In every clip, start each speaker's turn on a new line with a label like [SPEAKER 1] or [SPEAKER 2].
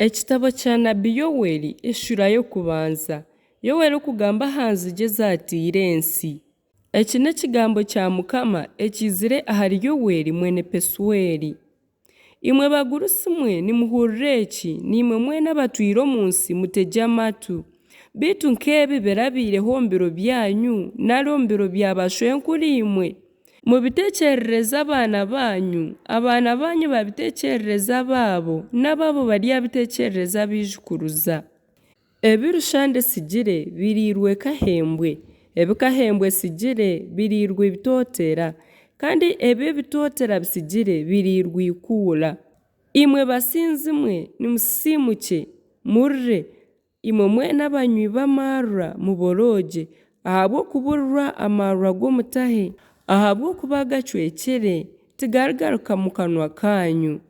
[SPEAKER 1] Ekitabo kya nabi Yoeli eshuura y'okubanza. Yoeli okugamba aha nzigye ezaateire ensi. Eki n'ekigambo kya Mukama ekiizire ahari Yoeli mwene Pesueli. Imwe bagurusi mwe, nimuhurire eki, naimwe mwena abatwire omu nsi mutegye amatu. Beitu nk'ebi birabaireho omu biro byanyu, nari omu biro bya baashwenkuriimwe? Mubiteekyerereze abaana baanyu, abaana baanyu babiteekyerereze abaabo, n'abaabo baryabiteekyerereza abaijukuruza. Ebi rushande etsigire biriirwe kahembwe, ebi kahembwe etsigire biriirwe bitootera, kandi ebi ebitootera bitsigire biriirwe ikuura. Imwe basinzi mwe, nimusisiimukye, murire, imwe mwena abanywi b'amaarwa muboroogye, ahabw'okuburirwa amaarwa g'omutahe, ahabw'okuba gacwekire, tigarigaruka mu kanwa kaanyu.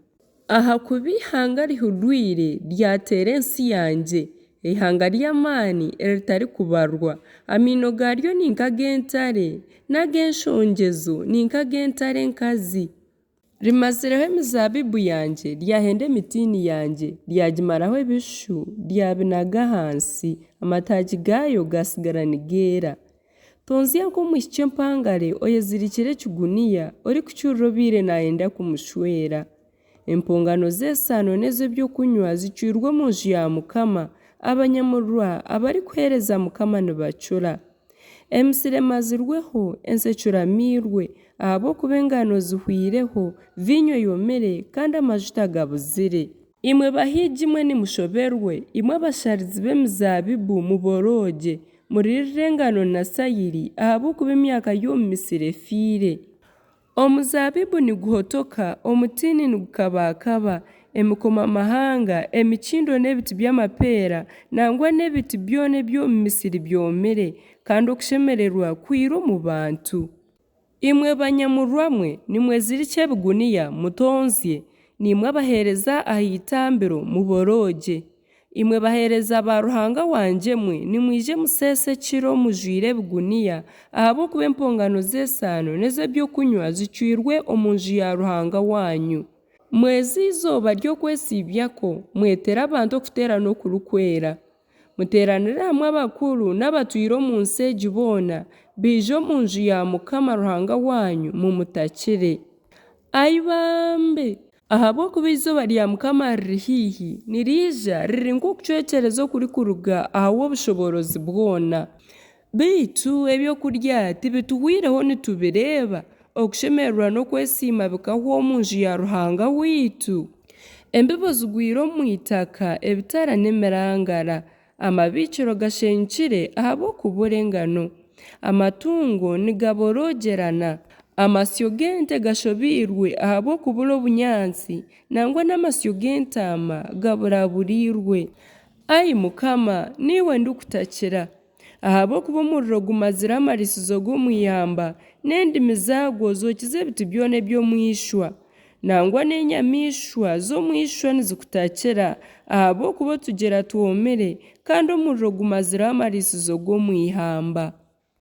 [SPEAKER 1] Ahakuba eihanga rihudwire ryateera ensi yangye, eihanga ry'amaani eritarikubarwa. Amaino gaaryo ni nk'ag'entare, n'ag'enshongyezo ni nk'ag'entare enkazi. Rimazireho emizaabibu yangye, ryahenda emitiini yangye, ryagimaraho ebishushu, ryabinaga ahansi, amataagi gaayo gaatsigara nigeera. Tonzya nk'omwishiki empangare oyezirikire ekiguniya, orikucurira obaire naayenda kumushwera. Empongano z'esaano n'ez'ebyokunywa zicwirwe omu nju ya Mukama, abanyamurwa abarikuheereza Mukama nibacura. Emisiri emazirweho, ensi ecuramiirwe, ahabw'okuba engano zihweireho, viinyo eyomire, kandi amajuta gabuzire. Imwe bahiigi mwe nimushoberwe, imwe abasharizi b'emizaabibu muboroogye, Muririre engano na sayiri, ahabw'okuba emyaka y'omu misiri efiire. Omuzaabibu niguhotoka, omutiini nigukabaakaba, emikomamahanga, emikindo n'ebiti by'amapeera, nangwa n'ebiti byona eby'omu misiri byomire, kandi okushemererwa kwire omu bantu. Imwe banyamurwa mwe, nimwezirikye ebiguniya, mutonzye, naimwe abaheereza aha itambiro, muboroogye. Imwe baheereza ba Ruhanga wangye mwe, nimwije museese ekiro mujwaire ebiguniya, ahabw'okuba empongano z'esaano n'ez'eby'okunywa zicwirwe omu nju ya Ruhanga waanyu. Mweze eizooba ry'okwesiibyakwo, mwetere abantu okuteerana okurikwera. Muteeranire hamwe abakuru n'abatwire omu nsi egi boona, baije omu nju ya Mukama Ruhanga waanyu, mumutakire. Ai bambe! Ahabw'okuba eizooba rya Mukama riri haihi, niriija riri nk'okucwekyereza okurikuruga aha w'Obushoboorozi bwona. Beitu ebyokurya tibituhweireho nitubireeba, okushemererwa n'okwesiima bikahwa omu nju ya Ruhanga waitu? Embibo zigwire omu itaka, ebitara n'emirangara. Amabiikiro gashenyukire ahabw'okubura engano. Amatungo nigaboroogyerana. Amasyo g'ente gashobeirwe ahabw'okubura obunyaatsi, nangwa n'amasyo g'entaama gaburaburiirwe. Ai Mukama, niiwe ndikutakira. Ahabw'okuba omuriro gumazire amariisizo g'omu ihamba, n'endimi zaagwo zookize ebiti byona eby'omu ishwa. Nangwa n'enyamaishwa z'omu ishwa nizikutakira, ahabw'okuba otugyera twomire, kandi omuriro gumazireho amariisizo g'omu ihamba.